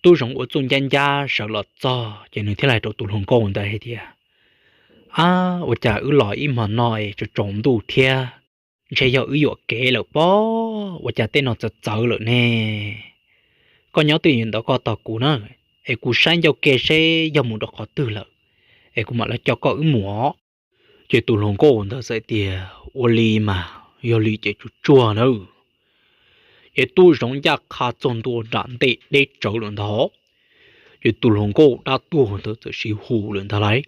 Tub zoov ua txuj ncab ncab sawv los txog ces nws thiaj li hais rau tus hluas nkauj ntawd hais tias, Ab, ua cas wb los ib hmo no es tsaus ntuj thiab, ntshe yog wb yuam kev lawm pob, ua cas tej no txawv txawv lawm ne? Koj nyob twj ywm ntawm koj tos kuv na, es kuv saib ncauj ke seb yog mus rau qhov twg lawm, es kuv mam li coj koj wb mus os. Ces tus hluas nkauj ntawd txawm tias, Ua li mas, yog li ces tsuag tsuag nawb. Ces tub zoov ncaj qha txog ntua nram ntej deb tsawv lawm ntag. Ces tus hluas nkauj dab tuag ntawd txawm sib hu lawm ntag lauj,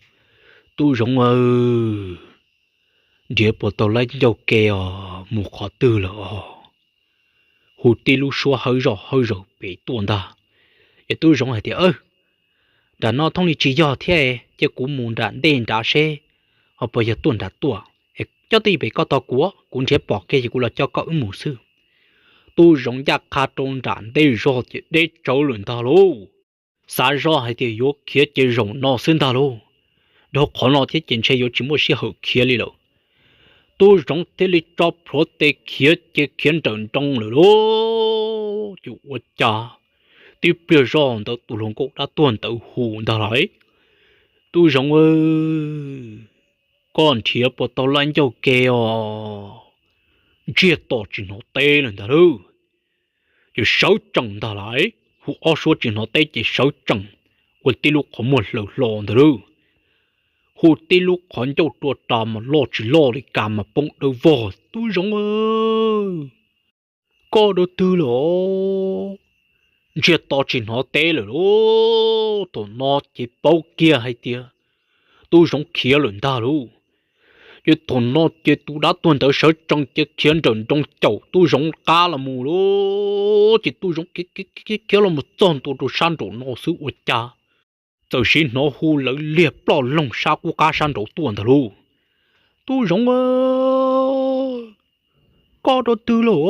Tub zoov aw, nrhiav puas tau lab ncauj ke os, mus qhov twg lawm os? Hu tib lub suab hawb zoj hawb zaws pem tuaj ntag. Ces tub zoov hais tias, Nram no thooj li tsis yog thiab, cia kuv mus nram ntej nrad seb ho puas yog tuaj nrad tuaj. Coj twj ywm pem koj tos kuv, kuv nrhiav pom kiag ces kuv los coj koj wb mus xwb. Tub zoov ncaj qha rau nram ntej zog ces deb tsawv lawm ntag lauj. Xav zoj hais tias yuav khiav ces zaum no xwb ntag lauj, dhau qhov no thiab ces ntshe yuav tsis muaj sij hawm khiav li lawm. Tub zoov thiaj li tso plhuav tes khiav ces khiav nrawm nroos lawm lauj. Ces ua cas tib pliag zoj ntawd tus hluas nkauj dab tuag ntawd hu ntag lauj, Tub zoov aw, koj nrhiav puas tau lab ncauj ke os? Ntsiag to tsis hnov teb lawm ntag lauj. Ces sawv tsees ntag lauj, hu ob suab tsis hnov teb ces sawv tsees, ua tib lub qhov muag hlaws hlo ntag lauj. Hu tib lub qhov ncauj rua ras mas loj tsis loj li, kas mas poob dawb vog, Tub zoov aw, koj dua twg lawm? Ntsiag to tsis hnov teb lawm lauj. Thaum no ces paub kiag hais tias tub zoov khiav lawm ntag lauj. Ces thaum no ces tus dab tuag ntawd sawv tsees ces khiav nrawm nroos caum tub zoov qab los mus lauj. Ces tub zoov khiav los mus txog ntua rau sab nraum no xwb ua cas txawm sim hnov hu lawv liag ploj loog sab qub qab sab nraud tuaj ntag lauj. Tub zoov aw, koj dua twg lawm?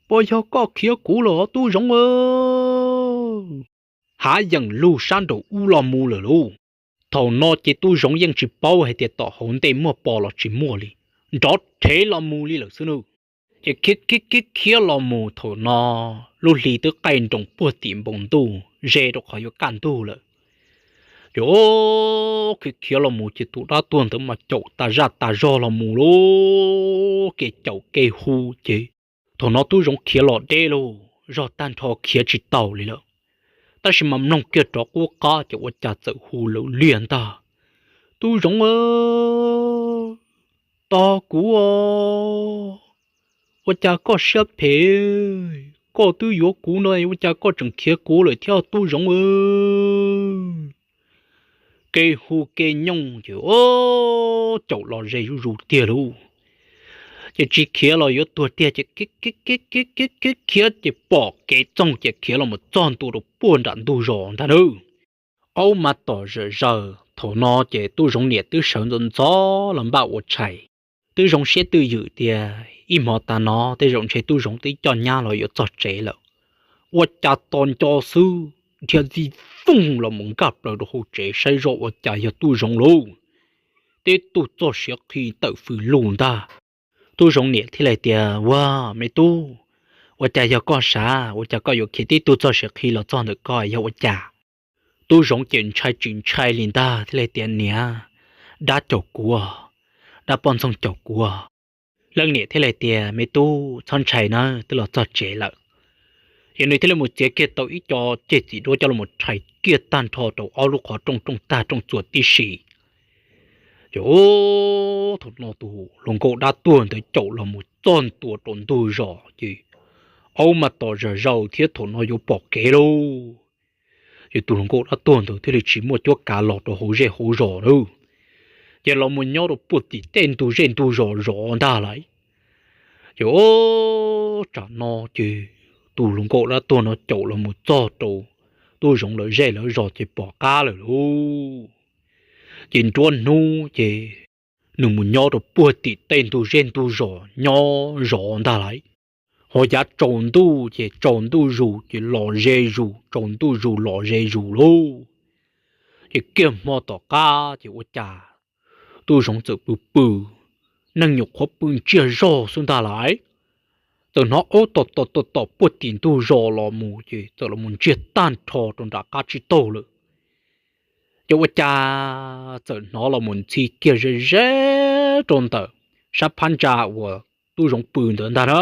Puas yog koj khiav kuv lawm tub zoov aw? Hav yeem lug sab nraum ub los mus lawm lauj. Thaum no ces tub zoov yeej tsis paub hais tias tom hauv ntej muaj pos los tsis muaj li, nrov rhev los mus li lawm xwb nawb. Ces khiav khiav khiav khiav los mus, thaum no lub hli twb qaij nroos puag tim npoo ntuj ze rau qhov yuav kaj ntug lawm. Ces khiav khiav los mus ces tus dab tuag ntawd mas caum tas zaj tas zog los mus lauj, kev caum kev hu ces thaum no tub zoov khiav los deb lauj, zog tag nrho khiav tsis taus li lawm. Tab sis mas mloog kiag rov qub qab ces ua cas txawm hu lawv liag ntag, Tub zoov aw, tos kuv os, ua cas koj siab phem, koj twb yuav kuv no ua cas koj tseem khiav kuv lawm thiab tub zoov aw? Kev hu kev nyooj ces caum los ze zuj zus tiag lauj. Ces tsis khiav los yuav tuag tiag ces khiav khiav khiav khiav khiav ces pom kev txoog ces khiav los mus txog ntua rau puag nram ntug zos ntag nawb. Aub mas tom zom zaws, thaum no ces tub zoov niam twb sawv ntxov ntxov los npaj ua tshais. Twb zoo siab twj ywm tias ib hmo tas no tej zaum ntshe tub zoov twb coj nyab los yuav txog tsev lawm. Ua cas tos nco xwb dhia ntxi fooj los mus nkag plaws rau hauv tsev saib zoj ua cas yog tub zoov lauj. Tib tug txoj siav qhi tawm fws lug ntag. Tub zoov niam thiaj li tias, Ua, me tub, ua cas yog koj sav? Ua cas koj yuav khiav tib tug txoj siav qhi los txog ntawm koj yog ua cas? Tub zoov ces ntshai tsis ntshai li ntag thiaj li tias, Niam, dab caum kuv, dab poj ntxoog caum kuv. Leej niam thiaj li tias, Me tub, txhob ntshai na, twb los txog tsev lawm. Ces nws thiaj li mus txiav kiag tau ib co ceg txiv duab coj los rhais kiag tag nrho rau ob lub qhov rooj, rooj tag rooj txuas tib si. Ces thaum no tus hluas nkauj dab tuag ntawd caum los mus txog ntua rau ntug zos ces aub mas tom zam zaus thiab thaum no yuav pom kev lauj. Ces tus hluas nkauj dab tuag ntawd thiaj li tsis muaj cuab kav los rau hauv zej hauv zos lawm, ces los mus nyob rau puag tim tej ntug zej ntug zos zov ntag lauj. Ces tsam no ces tus hluas nkauj dab tuag no caum los mus txog rau tub zoov lawv zej lawv zos ces pom qab lawm lauj. Ces nruab hnub ces nws mus nyob rau puag tim tej ntug zej ntug zos nyob zov ntag lauj. Ho yav tsaus ntuj ces tsaus ntuj zus ces los ze zus, tsaus ntuj zus los ze zus lauj. Ces kiag hmo tom qab ces ua cas tub zoov txawm pw pw, neeg nyuam qhuav pw ntsiag zog xwb ntag lauj, txawm hnov aub tom tom tom tom puag tim ntug zos los mus ces txawm los mus ntsiag tag nrho rau nram qab tsib taug lawm. Ces ua cas txawm hnov los mus ntxhi kiag ze ze rau ntawm sab phab ntsa uas tub zoov pw ntawd ntag na.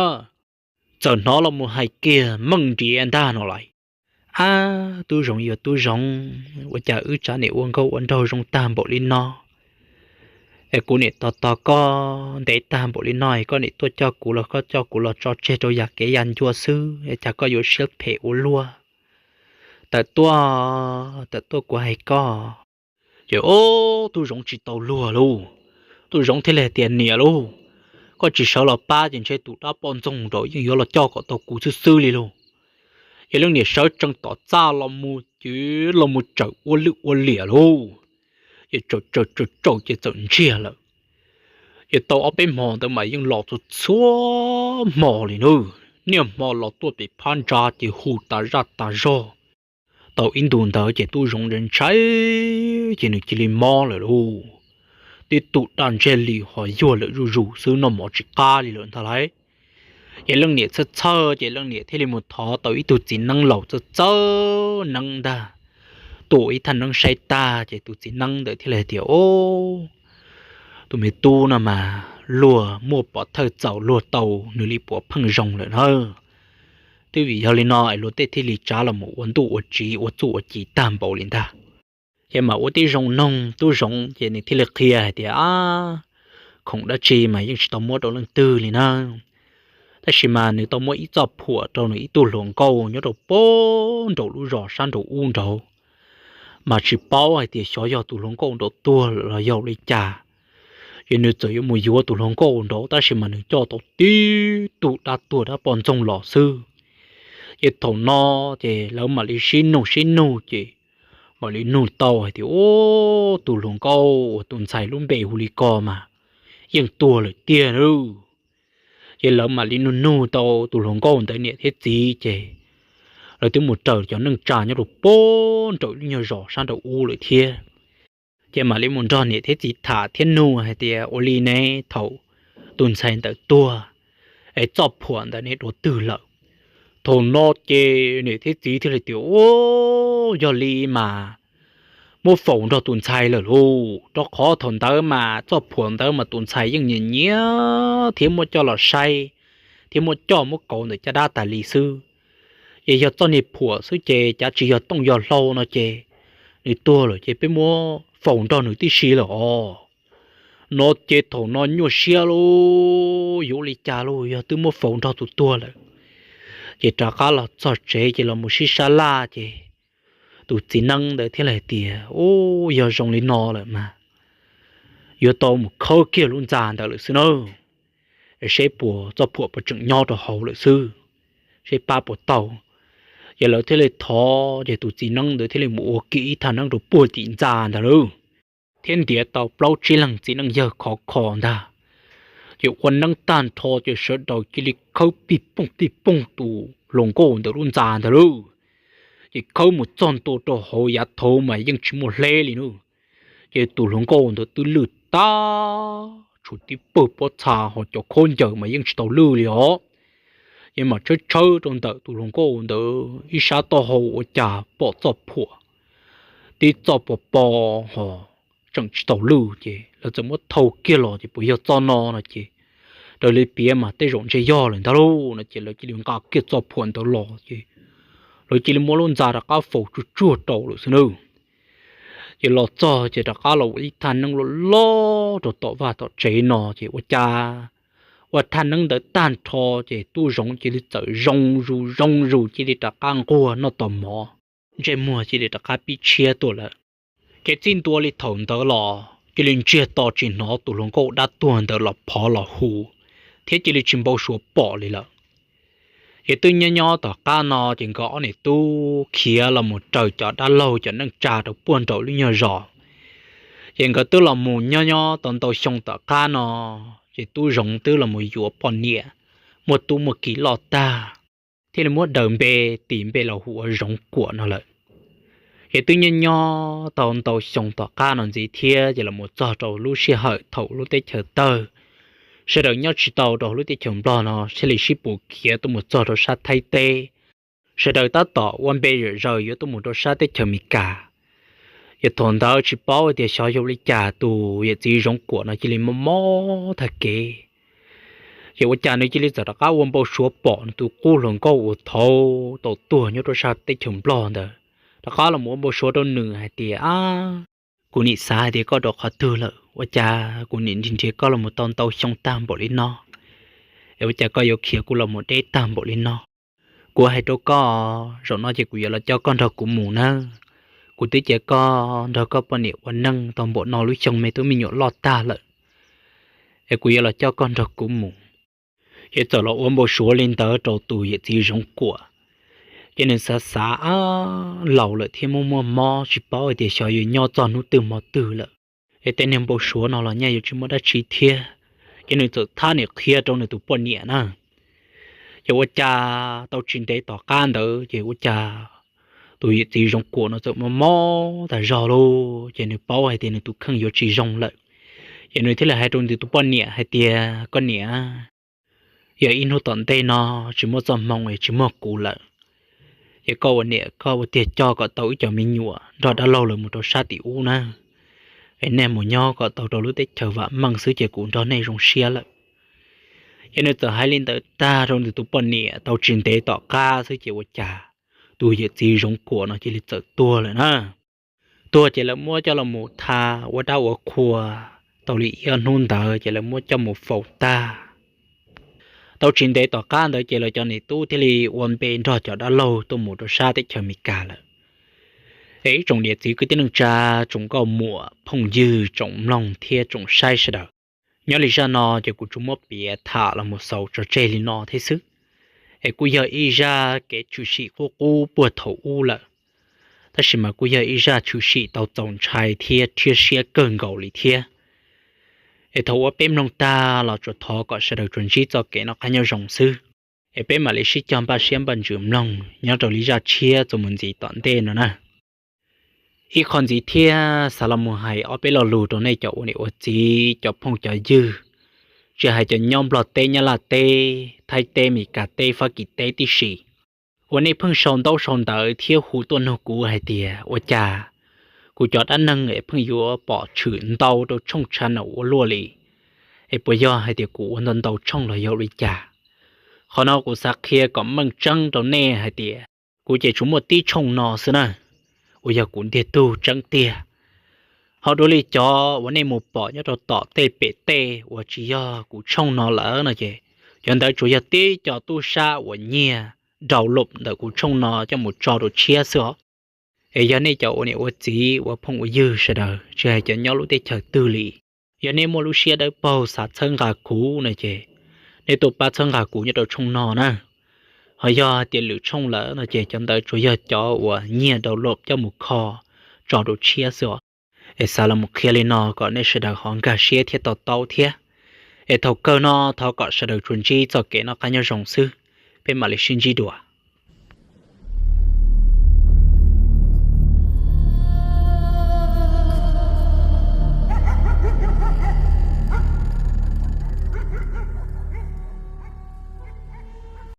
Txawm hnov los mus hais kiag meej nriav ntag no lauj. Ab, tub zoov yuav tub zoov, ua cas wb tsav niam ua nkauj ua nraug zoo tag npaum li no, es kuv niam tos tos koj ntev tag npaum li no es koj niam tuaj coj kuv los koj coj kuv los tso tseg rau yam kev yam ncua xwb es cas koj yuav siab phem ua luaj. Tawm tuaj, tawm tuaj kuv hais koj. Ces tub zoov tsis tau luag lauj, tub zoov thiaj li tias, Niam lauj, koj tsis sawv los pab ces ntshe tus dab poj ntxoog nraud yeej yuav los coj kom tau kuv xwb xwb li lauj. Ces leej niam sawv tsees tom txaj los mus ces los mus tsawm ua lwj ua liam lauj. Ces tsawm tsawm tsawm tsawm ces txawm ntsiag lawm. Ces tau ob peb hmo ntawd mas yeej los txhua txhua hmo li na. Niaj hmo los tuaj pem phab ntsa ces hu tas zaj tas zog. Tau ib ntus ntawd ces tub zoov ntshai ntshai ces nws cia li mob lawm lauj. Tib tug daj ntseg li ho yuag lawm zuj zus xwb, noj mov tsis qab li lawm ntag lauj. Ces leej niam txhawj txhawj ces leej niam thiaj li mus thov tau ib tug txiv neeb laus txawj txawj neeb ntag, tuaj ua ib thaj neeb saib tag ces tus txiv neeb ntawd thiaj li hais tias, Au, tus me tub no mas luag muaj pov thawj txaus luag tau nws li puav pheej zoo lawm na. Twb vim yog li no es luag tej thiaj li tsav los mus ua ntuj ua tsiv ua txuj ua ci tag npaum li ntag. Ces mam ua tib zoo noog tub zoov ces nws thiaj li qhia hais tias, Ab, khoom dab tsi mas yeej tsis tau muab rau leej twg li na, tab sis mas nws tau muab ib txoj phuam rau nws ib tug hluas nkauj nyob rau puag nraum lub zos sab nraum ub nraud, mas tsis paub hais tias xyov yog tus hluas nkauj nraud tuag lawm los yog li cas. Ces nws txawm yuav mus yuav tus hluas nkauj nraud tab sis mas nws coj tau tib tug dab tuag dab poj ntxoog los xwb. Ces thaum no ces lawv mam li sib nug sib nug ces mam li nug tau hais tias, Ub, tus hluas nkauj uas tus ntxhais lub npe hu li ko mas yeej tuag lawm tiag lauj. Ces lawv mam li nug nug tau tus hluas nkauj ntawd niam thiab txiv ces lawv twb mus raws cov neej tsa nyob rau puag nraum lub nyuag zos sab nraum ub lawm thiab. Ces mam li mus nrog niam thiab txiv tham thiab nug hais tias, Ua li ne, thaum tus ntxhais ntawd tuag es txoj phuam ntawd ne dua twg lawm? Thaum no ces niam thiab txiv thiaj li tias, Ub, yog li mas muab faus nrog tus ntxhais lawm lauj, rau qhov thaum ntawd mas txoj phuam ntawd mas tus ntxhais yeej nyiam nyiam thiab muab coj los saib thiab muab coj muab kauv ntawm caj dab tas li xwb. Ces yog txoj niag phuam xwb ces cav tsis yog tooj yog hlau no ces nws tuag lawm ces peb muab faus nrog nws tib si lawm os. No ces thaum no nyuaj siab lauj, yuav ua li cas lauj, yog twb muab faus nrog tus tuag lawm. Ces rov qab los txog tsev ces los mus sib sab laj ces tus txiv neeb ntawd thiaj li hais tias, Ub, yog zoo li no lawm mas yuav tau mus khawb kiag lub ntxa ntawd lawm xwb na, seb puas txoj phuam puas tseem nyob rau hauv lawm xwb, seb pab puas tau. Ces lawv thiaj li thov ces tus txiv neeb ntawd thiaj li mus ua kiag ib thaj neeb rau puag tim ntxa ntag lauj, thiab ntiav tau plaub tsib leeg txiv neej yawg khov kho ntag. Ces ua neeb tag nrho ces sawv daws cia li khawb pij pooj pij pooj tus hluas nkauj ntawd lub ntxa ntag lauj. Ces khawb mus txog ntua rau hauv yav thaud mas yeej tsis muaj hleb li na. Ces tus hluas nkauj ntawd twb lwj tag, tshuav tib pawg pob txha ho cov khaub ncaws mas yeej tsis tau lwj li os. Ces mam tshawb tshawb rau ntawm tus hluas nkauj ntawd ib sab taub hau ua cas pom txoj phuam tib txoj pos pos ho tseem tsis tau lwj, ces lawv txawm muab thau kiag los ces puas yog txoj no no ces raws li piav mas tej zaum ntshe yog lawm ntag lauj no ces lawv cia li nqa kiag txoj phuam ntawd los ces lawv cia li muab lub ntxa rov qab faus tsuag tsuag rau lawm xwb nawb. Ces los txog ces rov qab los ua ib thaj neeb loj loj rau tom vaj tom tsev no ces ua cas ua thaj neeb ntawd tag nrho ces tub zoov cia li txawm zoo zus zoo zus cia li rov qab nquag noj tau mov, ntsej muag cia li rov qab pib tshiab tuaj lawm. Ces txij ntua li thaum ntawd los cia li ntsiag to tsis hnov tus hluas nkauj dab tuag ntawd los phov los hu thiab cia li tsis npau suav pom li lawm. Ces twb nyob nyob tom qab no ces nkawd ob niam tub khiav los mus raws cov dab laug cov neej tsa rau puag nraum lub nyuag zos. Ces nkawd twb los mus nyob nyob tau ntau xyoo tom qab no ces tub zoov twb los mus yuav poj niam, muaj tub muaj ki loj tag, thiaj li muab daws npe tis npe los hu ua Zoov Kuam no lawm. Ces twb nyob nyob tau ntau xyoo tom qab no ntxiv thiab ces los mus txog rau lub sij hawm thaum lub teb chaws tawg, sawv daws nyob tsis tau rau lub teb chaws Nplog no thiaj li sib pus khiav tuaj mus txog rau sab Thaib teb. Sawv daws tab tom ua npe zom zaws yuav tuaj mus rau sab teb chaws Amelikas. Ces thaum ntawd tsis paub tias xyov yog li cas tus yawm txiv Zoov Kuam no cia li mob mob tag kev. Ces ua cas nws cia li txawm rov qab ua npau suav pom nws tus qub hluas nkauj uas thaud tau tuag nyob rau sab teb chaws Nplog ntawd, rov qab los ua npau suav rau nws hais tias, Ab, kuv nim xav hais tias koj rau qhov twg lawm, ua cas kuv nim nrhiav koj los mus tau ntau xyoo tag npaum li no, es ua cas koj yuav khiav kuv los mus deb tag npaum li no? Kuv hais rau koj, zaum no ces kuv yuav los coj koj nrog kuv mus nawb. Kuv twb cia koj nrog koj poj niam ua neej tau npaum no lub xyoo me tub me nyuam loj tag lawm, es kuv yuav los coj koj nrog kuv mus. Ces txawm los ua npau suav li ntawd rau tus yawm txiv Zoov Kuam. Ces nws xav xav, Ab, laus lawm thiab muaj muaj mob tsis paub hais tias xyov yuav nyob txog hnub twg hmo twg lawm, es tej niag npau suav no los nyaj yuav tsis muaj dab tsi thiab. Ces nws txawm thab niam qhia rau nws tus poj niam na. Ces ua cas tau tsis ntev tom qab ntawd ces ua cas tus yawm txiv Zoov Kuam no txawm mob mob tas zog lauj, ces nws paub hais tias nws tus kheej yuav tsis zoo lawm. Ces nws thiaj li hais rau nws tus poj niam hais tias, Koj niam, yog ib hnub tom ntej no tsis muaj txoj hmoo es tsis muaj kuv lawm, ces koj ua niam koj ua tiag coj kom tau ib cov me nyuam nrog dab laug lawv mus rau sab tim ub na, es nej mus nyob kom tau rau lub teb chaws vam meej xwb ces kuv nrog nej zoo siab lawm. Ces nws txawm hais li ntawd tag rau nws tus poj niam tau tsis ntev tom qab xwb ces ua cas tus yawm txiv Zoov Kuam no cia li txawm tuag lawm na. Tuag ces lawv muab coj los mus tha ua dab ua qhua, tau li ib ob hnub ntawd ces lawv muab coj mus faus tag. Tau tsis ntev tom qab ntawd ces lawv cov niam tub thiaj li ua npe nrog cov dab laug tuaj mus rau sab teb chaws Amelikas lawm. Es ib tsoom niam txiv kwv tij neej tsa, tsoom nkauj muam phooj ywg, tsoom mloog thiab tsoom saib sawv daws, nyob li zaj no ces kuv tsuas muab piav tham los mus xaus tso tseg li no thiab xwb. Es kuj yog ib zaj kev tshwm sim qub qub puag thaum ub lawm, tab sis mas kuj yog ib zaj tshwm sim tau txaus ntshai thiab rhiab siab kawg nkaus li thiab. Es thaum uas peb mloog tag los tsuas thov kom sawv daws tsuas ntsib txoj kev noj qab nyob zoo xwb. Es peb mam li sib cog npaj siab npaj ntsws mloog nyob rau li zaj tshiab txuas mus ntxiv tom ntej no na. Ib qho ntxiv thiab xav los mus hais ob peb lo lus rau nej cov ua niam ua txiv, cov phooj cov ywg, tsis hais cov nyob Nplog teb, Nyab Laj teb, Thaib teb, Amelikas teb, Fab Kis teb tib si, uas nej pheej sau ntaub sau ntawv thiab hu tuaj nug kuv hais tias ua cas kuv cov dab neeg es pheej yuav pom tshwm ntau rau tshooj channel ua luaj li, es puas yog hais tias kuv ua ntau ntau tshooj los yog li cas? Qhov no kuv xav qhia kom meej tseeb rau nej hais tias kuv ces tsuas muaj tib tshooj no xwb na, uas yog kuv ntiag tug tseeb tiag. Ho dua li cov uas nej mus pom nyob rau tom tej pem tej uas tsis yog kuv tshooj no lawm no ces, cov ntawd tsuas yog tib co tub sab uas nyiag download ntawm kuv tshooj no coj mus tso rau tshiab xwb os. Es yog nej cov ua niam ua txiv ua phooj ua ywg sawv daws tsis hais cov nyob lub teb chaws twg li, yog nej muaj lub siab dawb paug xav txhawb nqa kuv no ces, nej tuaj pab txhawb nqa kuv nyob rau tshooj no na. Ho yog hais tias lwm tshooj lawm no ces cov ntawd tsuas yog cov uas nyiag download coj mus kho tso rau tshiab xwb os. Es xav los mus qhia li no kom nej sawv daws ho nkag siab thiab to taub thiab. Es thaum kawg no thov kom sawv daws tsuas ntsib txoj kev noj qab nyob zoo xwb. Peb mam li sib ntsib dua.